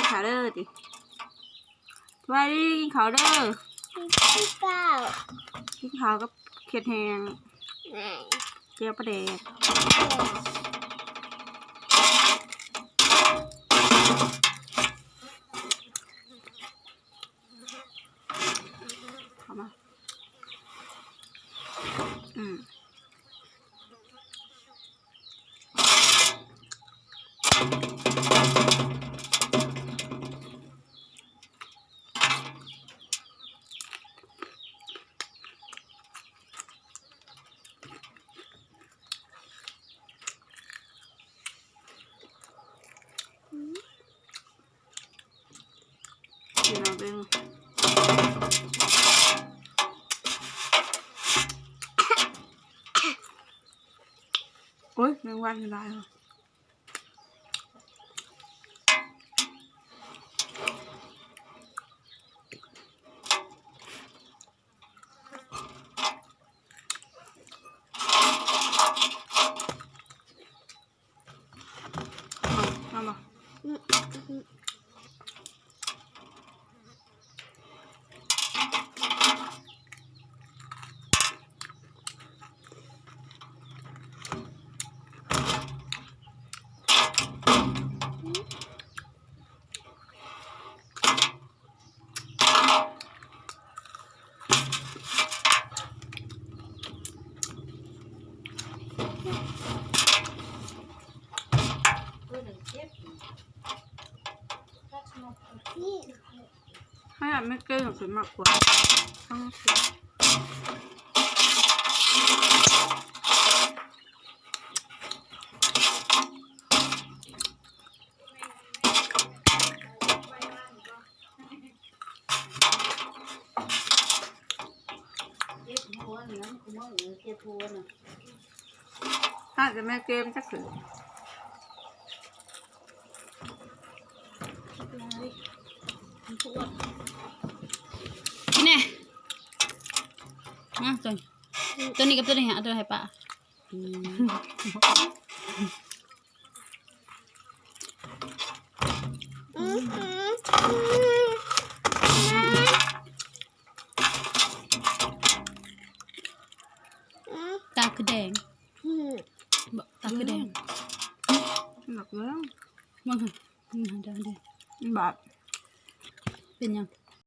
ຂ້າວເດີຕິ. ສະບາຍດີ ກິນເຂົ້າເດີ. ກິນເຂົ້າ ກິນເຂົ້າກັບເຂດແຫ້ງ ແຈ່ວປາແດກ. ເຂົ້າມາ ອືມ. ກິນເອົາເບິ່ງ. ໂອ້ຍ ແມງວັນຫຼາຍ. ເອົາ ເອົາບໍ່? ອືມ ອືມ ໃຫ້ແມ່ເກີນຂຶ້ນມາກກວ່າ. ຖ້າຈະແມ່ເກມຈັກຄື ກິນແດ່ ມາ ຕົວ ຕົວນີ້ກັບຕົວນີ້ ເອົາຕົວໃຫ້ປ້າ. ອືມ ອືມ ຕາຄືແດງ ອືມ ບໍ່ ຕາຄືແດງ ອືມ ບັກເບິ່ງ ເບິ່ງ ອືມ ເດີ ເດີ ບາດ ເປັນຫຍັງ?